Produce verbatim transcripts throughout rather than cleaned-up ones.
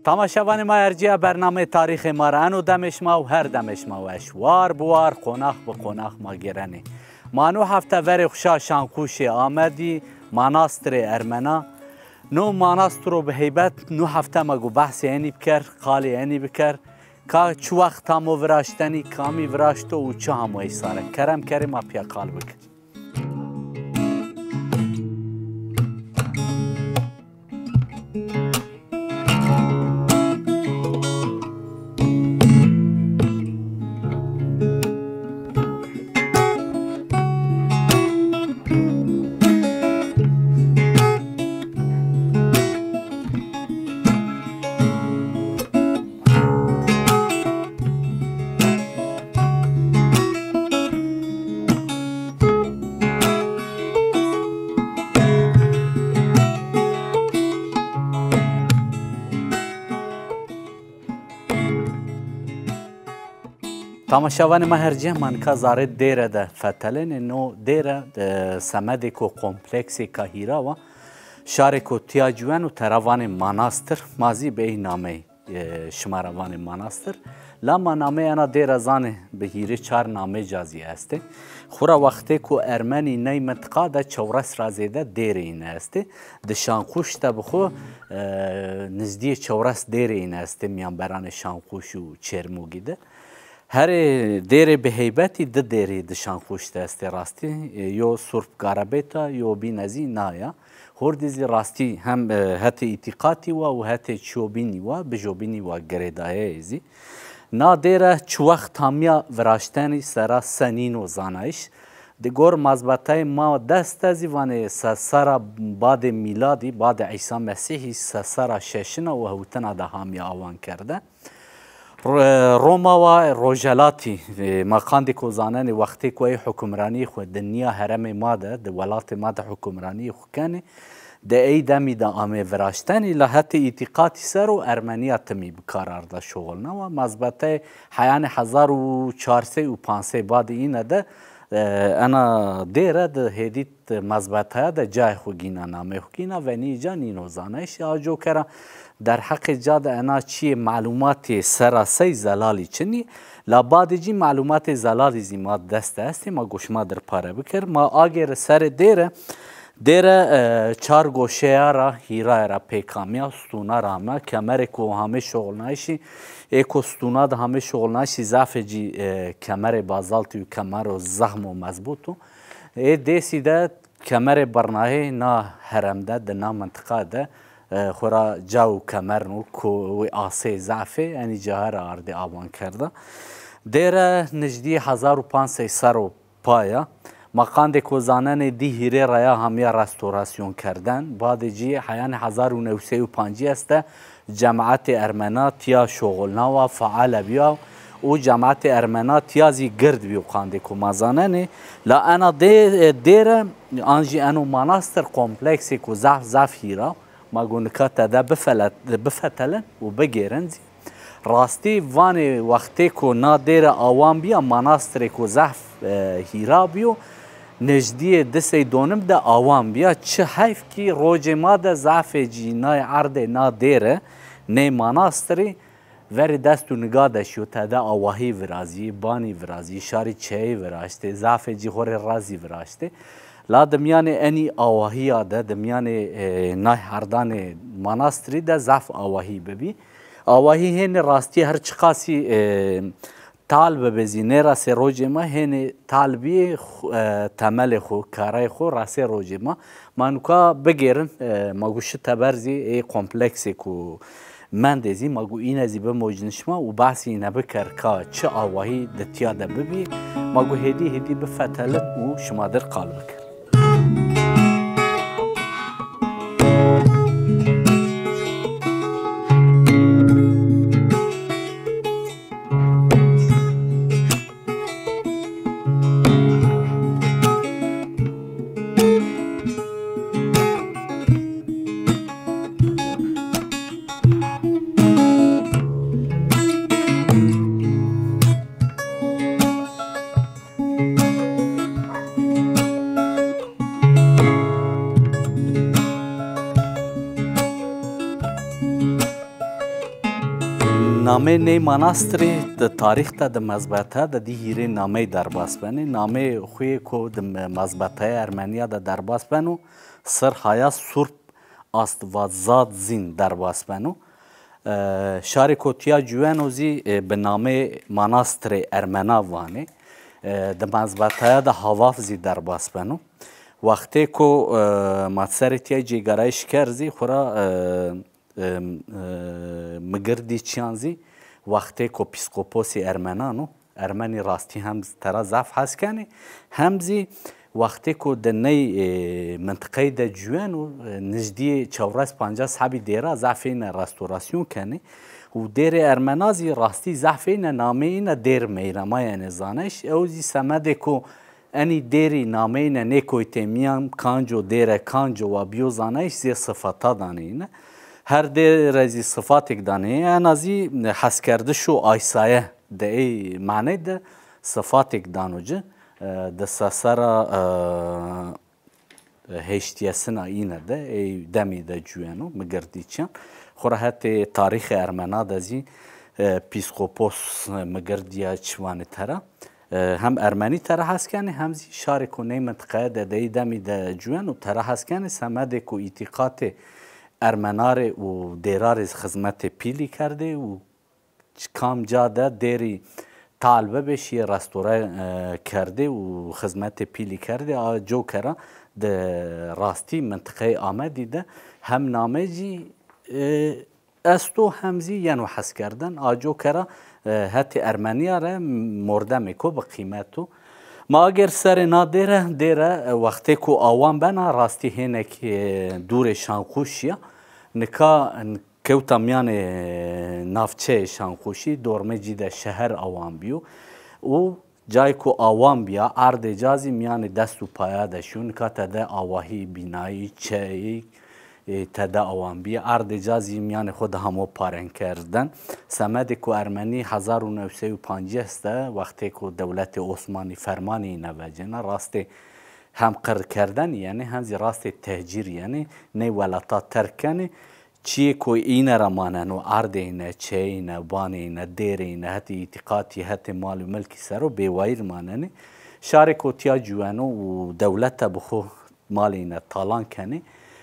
Tamaşevanê ma ercîya bernameyê tarîxê ma ra eno demê şima û her demê şima weş. War bi war, qonax bi qonax ma gêrenê. Ma no hefte verê xwu şa Şanqûşê Amedî, manastirê Ermena. No manastiro bi heybet, no hefte ma go behsê enî biker, qalê enî biker. Ka çi wext amo viraştenî, kamî viraşto û çi hamo ey sare. Kerem kerê ma pîya qal bikin. Tamaşevanê ma her cih, ma nika zerê dêre de fetelenê. No dêre, e, semedêko kompleksêka hîra wa. Şarêko tîya ciwen û tera vanê Manastir. Ma zî bi ey nameyî, e, şima ra vanê Manastir. La ma nameyê ena dêre zanê bi hîrê çar nameyê ca zî estê. Xwura wextêko Ermenî ney mintiqa de çewres ra zêde dêrê îne estê. Di Şanqûş de bi xwu, e, nizdîyê çewres dêrê îne estê mîyanberanê Şanqûş û Çêrmûgî de. Herê dêrê bi heybetî di dêrî di Şanqûş de estê rastî. E, yo Surp Garebêta, yo bîne zî na ya. Hurdî zî rastî hem, e, hetê îtîqatî wa û hetê çiyobînî wa, bijobînî wa girêdayeyê zî. Na dêre çi wext hamîya viraştenî sera se nîno zanayîş. Di gor mazbatayê ma dest de zî vanê se serra badê mîladî, badê Îsa Mesîhî se serra şeşina û hewtina de hamîya awan kerde. Ro-, Roma wa rojelatî, e, ma qandêko zanenê wextêko ey hukimranîyê xwu di nîya heremê ma de, di welatê ma de hukimranîyê xwu kenê, di ey demî de amê viraştenî, la hetê îtîqatî ser o Ermenîya timî bi kar arda şoxilna wa. Mazbateyê heyanê hezar û çar sey û panc sey badê îne de, e, ena dêre di hêdî mazbataya de cayê xwu gîna, nameyê xwu gîna, venî ca nîno zanayîşî. A cokera derheqê ca de ena çiyê malumatê sera sey zelalî çinî, la badê cî malumatê zelalî zî ma dest de estê, ma go şima dir pare bikir. Ma agêri serê dêre, dêre, e, çar goşeya ra hîraye ra pêk amîya, stûna ra ame, kemerêko hamê şoxilnayîşî, êko stûna de hamê şoxilnayîşî zafê cî, e, kemerê bazaltî û kemero zehmo mezbût o. Ê dêsî de kemerê birnayê na herem de, di na mintiqa de, e, xwura ca û kemer no, ko-, wê asê zafê, enî cahe ra ardê awan kerda. Dêre nijdî hezar û panc sey serr o pay a. Ma qandêko zanenê dî hîrê ra ya hamîya restorasyon kerden. Badê cî heyanê hezar û new sey û pancî este. Cemaetê Ermena tiya şoxilna wa, faale biya û cemaetê Ermena tiya zî gird biyo qandêko ma zanenê. La ena dê-, dêre an jî eno manastir kompleksêko zaf zaf hîra. Ma go nika tede bifele-, bifetelin û bigêrin zî. Rastî vanê wextêko na dêre awan bîya, manastirêko zehf, e, hîra bîyo, nijdîyê di sey donim de awan bîya. Çi heyf kî rocê ma de zafê cînayê erdê na dêre, nê manastirî verê dest û niga de şîyo, tede awahî virazî, banî virazî, şarî çeyî viraştê, zafê cî xo rê razî viraştê. La di mîyanê enî awahîya de, di mîyanê, e, nay herdanê manastirî de zaf awahî bibî. Awahî hênê rastî her çiqasî, e, tal bibe zî nêresê rocê ma, hênê tal bîyê xu-, e, temelê xwu, karayê xwu resê rocê ma. Ma nuka bigêrin, e, ma gu şi teber zî ê kompleksêko mendê zî, ma gu îne zî bimocnişma û behsê îne biker ka çi awahî di tîya de bibî, ma gu hêdî hêdî bifetelin û şima dir qal bikir. Nameyê ney manastirî di tarîx de, di mezbete de dî hîrê nameyî derbas benê. Nameyê xuyê ku di me-, mezbeteyê Ermenîya de derbas beno, Sir Haya Surp Astvazadzîn derbas beno. E, şarê ku tiya ciweno zî, e, bi nameyê manastirê Ermena vanê. E, di mezbeteya de Havaf zî derbas beno. Wextê ku, e, ma serê tiya cêgarayîş kerd zî, xwura, e, e, e, Migir Dîçyan zî wextê ku pîskoposê Ermenan o, Ermenî rastî hem tera zaf hes kenê, hem zî wextê ku di ney, e, mintiqeyî de ciweno, e, nijdîyê çewres pancas hebî dêra zaf êne restorasyon kenê. Û dêrê Ermena zî rastî zaf êne, nameyê îne dêr meyre ma yenê zanayîş. Ew zî semedê ku enî dêrî nameyîne nêkoytê mîyan, kanco dêre kanco wa bîyo zanayîş zê sifata danê îne. Her dêre zî sifatêk danê, ena zî heskerdiş û aysaye de ey maney de sifatêk dano ci. E, di sesera, e, heştîyesina îne de, ey demî de ciweno, Migir Dîçyan. Xwura hetê tarîxê Ermena de zî, e, pîskopos, e, Migir Dîya çivanê tera, e, hem Ermenî tera hes kenê, hem zî şarê ku ney mintiqeye de, de ey demî de ciweno tera hes kenê, semedê ku îtîqatê Ermenarê û dêrarê xizmetê pîlî kerdê û Ç-, kam ca de dêrî tal bibê, şîyê restore, e, kerdê û xizmetê pîlî kerdê. A coke ra di rastî mintiqeyê Amedî de hem name zî, e, esto hem zî yeno heskerden. A coke ra, e, hetê Ermenîya re mordemêko bi qîmet o. Ma agêr serê na dêre, dêre, e, wextê ku awan bena, rastî hênek, e, dûrê Şanqûşî ya. Nika, Kewta mîyanê navçeyê Şanqûşî, dormê cî de şeher awan bîyo û cayê ku awan bîya, erdê ca zî mîyanê dest û paya de şîyo. Nika tede awahî, bînayî, çeyî, e, tede awan bîye. Erdê ca zî mîyanê xo de hamo pareng kerden. Semedê ku Ermenî hezar û new sey û pancas de, wextê ku dewletê Osmanî fermanê îne vecêna, rastê hem qir kerdenî yenê, hem zî rastê tehcîrî yenê, ney welata terk kenê. Çiyê ku îne ra maneno, erdê îne, çeyê îne, banê îne, dêrê îne, hetê îtîqatî, hetê mal û milkî ser o bêwayîr manenê. Şarê ku tiya ciweno û dewlete bi xo malê îne talan kenê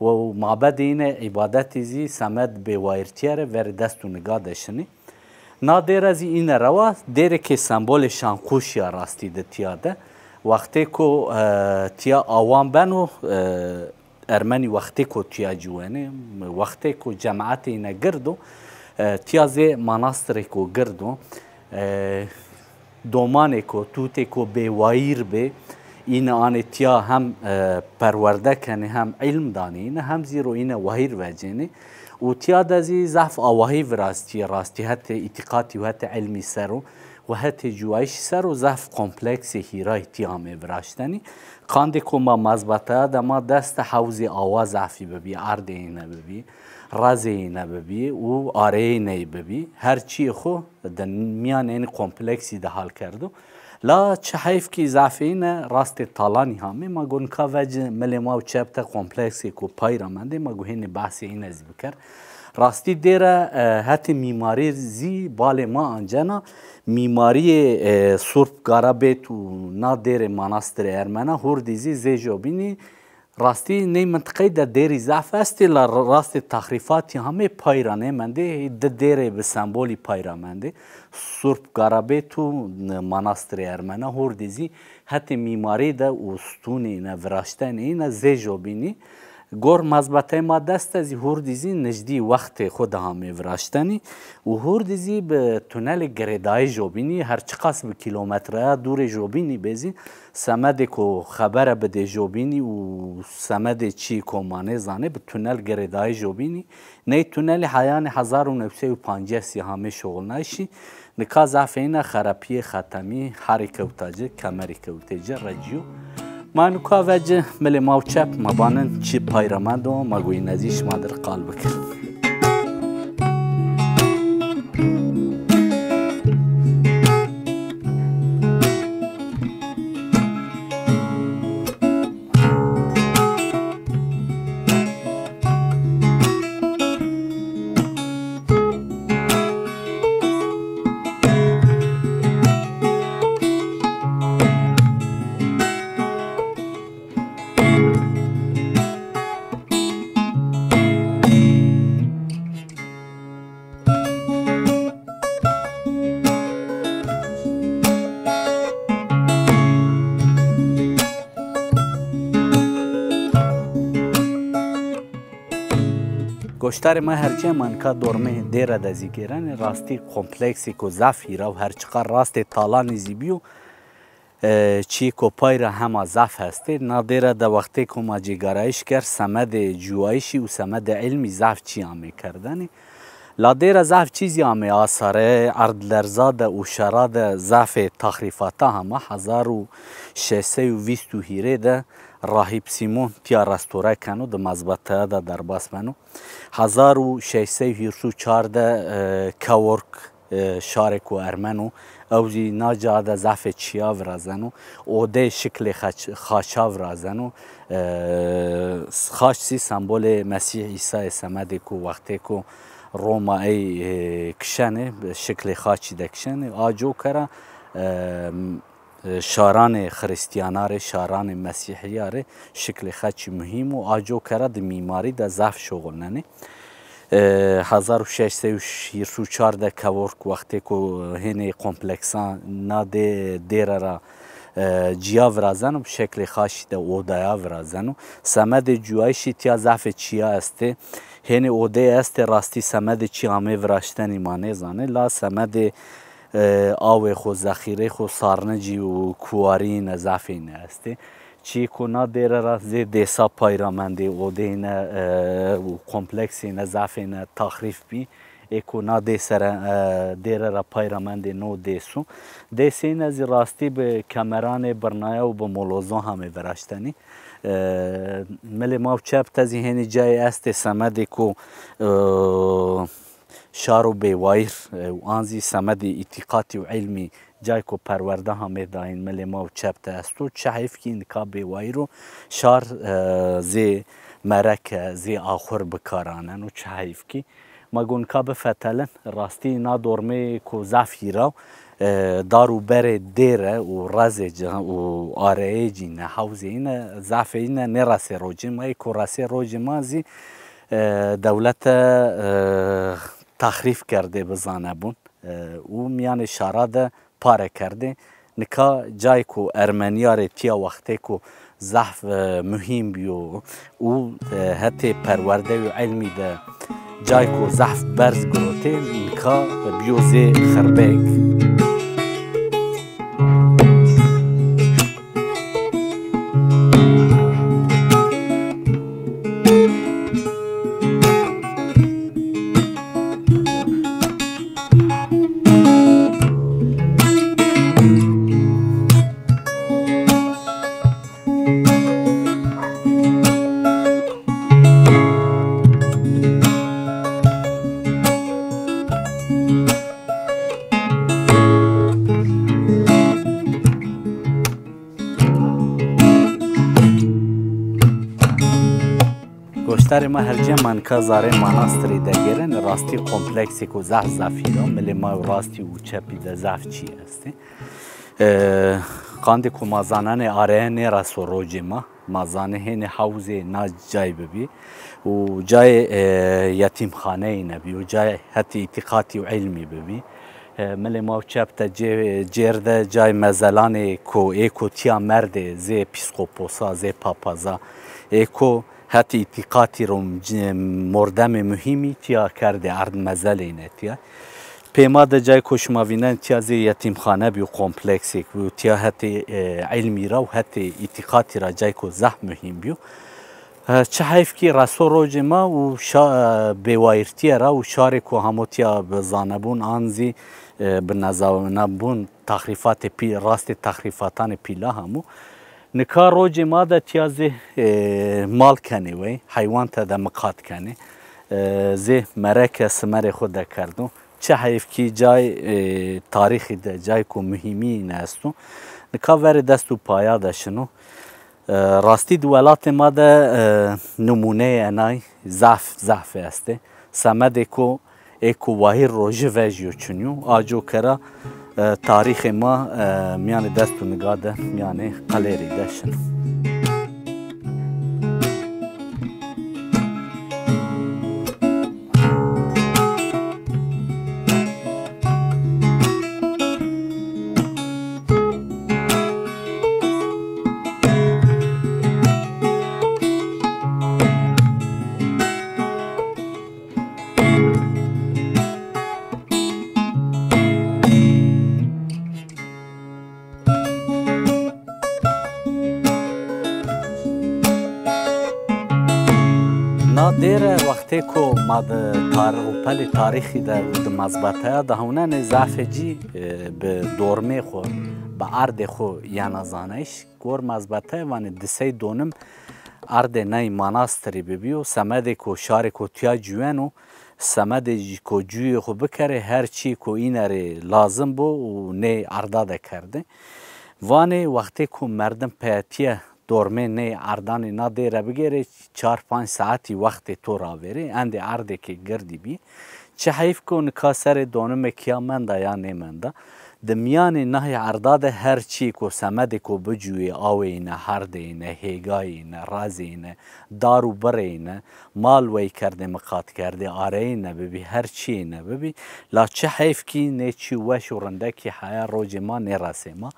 û mabedê îne, îbadetê zî semed bêwayîrtîye re verê dest û niga de şinê. Na dêre zî îne rewa dêrêkê sembolê Şanqûşî ya rastî di tiya de. Wextê ku, e, tiya awan beno, e, Ermenî wextê ku tiya ciwenê, wextê ku cemaetê îne gird o, e, tiya zê manastirêko gird o. E, domanêko, tutêko bêwayîr bê, îne anê tiya hem, e, perwerde kenê, hem îlm danê îne, hem zî ro îne wayîr vecênê. Û tiya de zî zaf awahî viraştîye, rastî hetê îtîqatî û hetê îlmî ser o. Û hetê ciwayîşî ser o zaf kompleksê hîrayî tî amê viraştenî. Qandê ku ma mezbeteya de ma dest de hewzê awa zafî bibî, erdê îne bibî, rezê îne bibî û areyê ney bibî. Her çiyê xo di mîyanê enî kompleksî de hal kerdo. La çi heyf kî zafê îne rastê talanî hamê. Ma go nika vecî milê ma û çep de kompleksêko pay ra mendê, ma go hênî behsê îne zî biker. Rastî dêre, e, hetê mîmarî zî balê ma ancena. Mîmarîyê, e, Surp Garabêt û na dêrê manastirê Ermena hurdî zî zê jobînî. Rastî ney mintiqeyî de dêrî zaf estê la r-, rastê taxrîfatî hamê pay ra nêmendê. Di dêrê bi sembolî pay ra mendê. Surp Garabêt û, e, manastirê Ermena hurdî zî hetê mîmarî de û stûnê îne, viraştenê îne zê jobînî. Gor mezbeteyê ma dest de zî hurdî zî nijdî wextê xo de hamê viraştenî û hurdî zî bi tunelê girêdayî jobînî, her çiqas bi kîlometreya dûrê jobînî bê zî semedê ku xebere bidê jobînî û semedê çî ku ma nêzanê bi tunel girêdayî jobînî. Ney tunelî heyanê hezar û new sey û pancas zî hamê şoxilnayîşî. Nika zafê îne xerepîyê xetemî, herî kewta ci, kemerî kewtê ci, recîyo. Ma nika vecî milê ma û çep, ma banin çi pay ra mendo, ma go îne zî şima dir qal bikin. Goştarê ma hercê ma nika dormê dêre de zî gêrenê, rastî kompleksêko zaf hîra û her çiqar rastê talanî zî bîyo, e, çîyêko pay ra hema zaf estê. Na dêre de wextêko ma cêgarayîş kerd, semedê ciwayîşî û semedê îlmî zaf çî amê kerdenê. La dêre zaf çî zî amê asare, erdlerza de û şera de zafê taxrîfata hema. Hezar û şeş sey û vîst û hîrê de Rahîb Sîmon tîya restore keno, di mezbeteya de derbas beno. Hezar û şeş sey û hîris û çar de, e, Kework, e, şarêko ermen o. Ew zî na ca de zafê çîya virazeno. Odeyê şiklê xaç-, xaça virazeno. E, xaç zî sembolê Mesîh Îsayê semedê ku wextêko Roma ey, e, kişenê, şiklê xaçî de kişenê. A coke ra, e, e, şaranê xirîstîyana rê, şaranê mesîhîya rê şiklê xeçî muhîm û a coke ra di mîmarî de zaf şoxulnenê. E, hezar û şeş sey û hîris û çar de Kework wextêko hênê kompleksan na dê-, dêre ra, e, cîya virazeno, bi şeklê xaçî de odaya virazeno. Semedê cuyayîşî tîya zafê çîya estê. Hênê odeyê estê rastî semedê çî amê viraştenî ma nêzanê. La semedê e, awê xo, zexîrê xo, sarnicî û kuwarî yîne zafê yîne estê. Çîyê ku na dêre ra zê dêsa pay ra mendê, odeyê yîne, e, û kompleksê yîne zafê yîne taxrîf bî. Ê ku na dêse ra, e, dêre ra pay ra mendê no dês o. Dêsê yîne zî rastî bi kemeranê birnaya û bi molozon hamê viraştenî. E, milê ma û çep de zî hênî cayê estê semedê ku, e, şaro bêwayîr, e, û an zî semedê îtîqatî û îlmî cayko perwerde hamê dayîn milê ma û çep de esto. Çi heyf kî nika bêwayîr o, şar, e, zê mereke, zê axur bi kar aneno. Çi heyf kî. Ma go nika bifetelin, rastî na dormê ku zaf hîra, e, dar û berê dêre û rezê ci û areyê cî ne, hewzê yîne, zafê yîne nêresê rocê ma. Ê ku resê rocê ma zî, e, dewlete, e, taxrîf kerdê bi zanebûn, e, û mîyanê şara de pare kerdê. Nika cayê ku Ermenîya rê tîya wextêko zaf, e, muhîm bîyo û, e, hetê perwerde û îlmî de cayêko zaf berz girotê, nika bîyo zê xirbeyêk. Goştarê ma hercê ma nika zarê manastirî de gêrenê, rastî kompleksêko zaf zaf hîra, milê ma û rastî û çepî de zaf çî estê. E, qandê ku ma zanenê areye nêreso rocê ma, ma zanê hênê hewzê na cay bibî û cayê, e, yetîmxaneyî nebî û cayê hetê îtîqatî û îlmî bibî. E, milê ma û çep de cê-, cêr de cay mezelanê ku ê ku tîya merdê zê pîskoposa, zê papaza, ê ku hetê îtîqatî ro c-, mordemê muhîmî tîya kerdê erd mezelê yîne tîya. Pê ma de cay ku şima vînen tîya zê yetîmxane bîyo, kompleksêk bîyo, tîya hetê, e, îlmî ra û hetê îtîqatî ra cay ku zaf muhîm bîyo. E, çi heyf kî reso rocê ma û şa-, e, bêwayîrtîye ra û şarê ku hamo tîya bi zanebûn an zî, e, bi nezanebûn taxrîfatê pî-, rastê taxrîfatanê pîla hamo. Nika rocê ma de tîya zê, e, mal kenê wey, heywan tede miqat kenê. E, zê mereke simerê xwu de kerdo. Çi heyf kî cay, e, tarîxî de, cayko muhîmî yîne esto. Nika verê dest û paya de şino. E, rastî di welatê ma de, e, nimûneyê enay zaf, zaf estê. Semedê ku ê ku wayîr rojî vejîyo çinîyo. A coke ra, e, tarîxê ma, e, mîyanê dest û niga de, mîyanê qelêrî de şino. Dêre wextê ku ma di tar-, rûpelê tarîxî de û di mezbeteya de hewnenê, zafê cî, e, bi dormê xwu, bi erdê xwu yena zanayîş. Gor mezbeteyê vanê di sey donim erdê ney manastirî bibîyo, semedê ku şarê ku tiya cuyeno, semedê jî ku cuyê xwu bikerê, her çî ku îne rê lazim bo û nê erda de kerdê. Vanê wextê ku merdim peyetîye dormê nê erdanê na dêre bigêrê, çar panc saetî wextê to ravêrê, endê erdêkê girdî bî. Çi heyf ku nika serê donimê kîya menda ya nêmenda. Di mîyanê nahê erda de her çî ku semedê ku bicuyê, aweyîne, herdeyîne, hêgayîne, razeyîne, dar û bireyîne, mal wey kerdê, miqat kerdê, areyîne bibî, her çîyêne bibî. La çi heyf kî nê çî weş û rindekî heya rocê ma nêresê ma.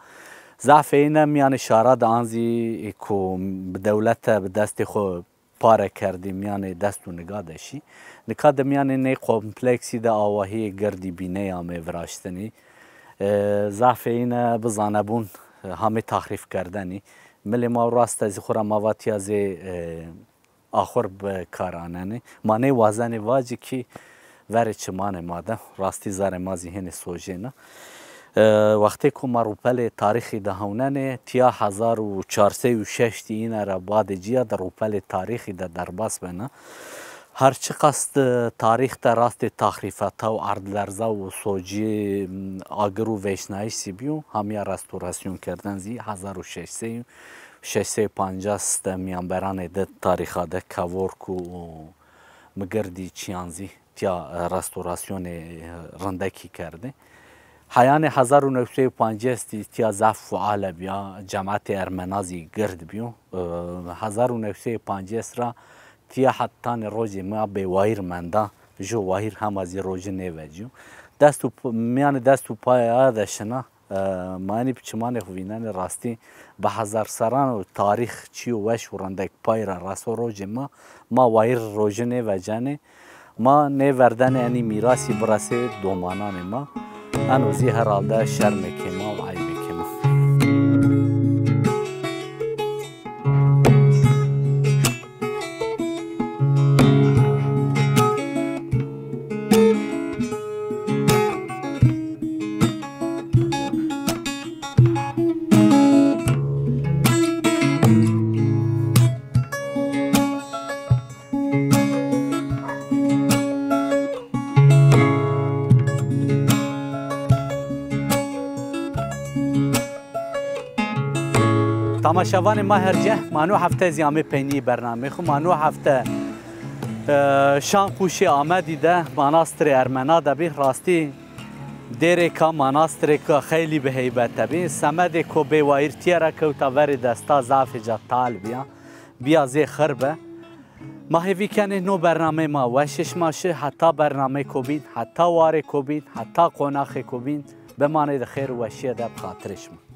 Zafê îne mîyanê şara de an zî ku bi dewlete bi destê xwu pare kerdî, mîyanê dest û niga de şî. Nika di mîyanê nê kompleksî de awahîyê girdî bî, nêamê viraştinî. E, zafê îne bi zanebûn, e, hamê taxrîf kerdenî. Milê ma rast e zî xwu ra ma vatîya zê, e, axur bi kar anenê. Ma nêwazenê vacî kî verê çimanê ma de. Rastî zarê ma zî hênî sojêna. E, wextê ku ma rûpelê tarîxî de hewnenê, tiya hezar û çar sey û şeştî îne ra badê cîya de rûpelê tarîxî de derbas bena. Her çiqas di tarîx de rastê taxrîfata û erdlerza û socî, m, agir û vêşnayîş zî bîyo, hamîya restorasyon kerden zî hezar û şeş sey û şeş sey û pancas de mîyanberanê di tarîxa de kevork û, û migirdî çîyan zî tîya, e, restorasyonê, e, rindekî kerdê. Heyanê hezar û new sey û pancês de tîya zaf fuale bîya, cematê ermena zî gird bîyo. E, hezar û new sey û pancês ra tîya hetanê rocê ma bêwayîr menda. Ju wayîr hema zî roji nêvecîyo. Dest û p-, mîyanê dest û paya de şina. E, ma enî bi çimanê xwu vînenê, rastî bi hezar serran o tarîx çîyo weş û rindek pay ra reso rocê ma, ma wayîr roji nêvecenê. Ma nêverdenê enî mîrasî biresê domananê ma. Eno zî herhalde şermêkê ma û eybêkê ma. Tamaşevanê ma her ceh, ma no hefte zî amê peynîyê bernameyê xwu. Ma no hefte, e, Şanqûşê Amedî de Manastirê Ermena de bî. Rastî dêrêka, manastirêka xeylî bi heybete bî. Semedê ko bêwayîr tîye ra kewta verê desta, zafê ca tal bîya. Bîya zê xir be. Ma hêvî kenê no bernameyê ma weşê şima şi, heta bernameyêko bîn, heta warêko bîn, heta qonaxêko bîn, bimanê di xêr û weşîye de bi xatirê şima.